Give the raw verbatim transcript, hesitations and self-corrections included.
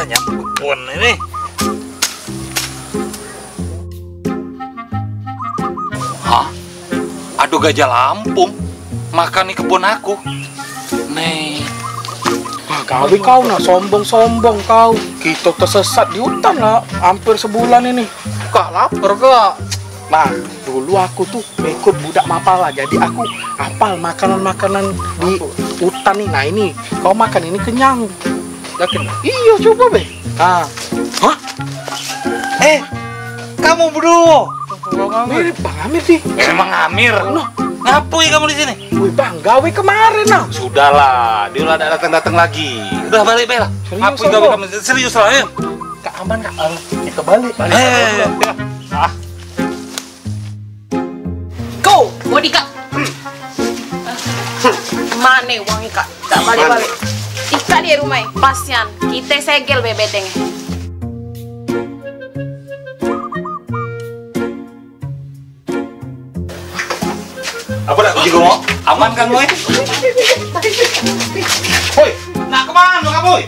Nyampe kebon ini. Hah? Ado gajah lampung makan ni kebon aku. Nih. Wah, gawe kau nah, sombong-sombong kau. Kita tersesat di hutan lah, hampir sebulan ini. Kak, lapar, Kak. Nah, dulu aku tuh ikut budak Mapala, jadi aku apal makanan-makanan di hutan nih. Nah, ini, kau makan ini kenyang. Yakin? Iyo, coba be. Nah. Hah? Eh, kamu berdua. Mirip Bang Amir sih. Emang Amir? Noh. Ngapoi kamu di sini? Wih, Bang, gawe kemarin nah. Sudahlah, dia lah dak datang-datang lagi. Udah balik be lah. Serius, Ngapoi gawe Bang? Kamu serius lah, ya? Kak, aman, Kak. Ayo, kita balik. Balik. Eh. Ah. Go, bodyguard. Mane wong ikak? Tak balik-balik. Ikak di rumah, pas nian. Kite segel be bedeng. Apa dak kunci gua? Aman kan, Moy? Woi, nak kemana kamu, Moy?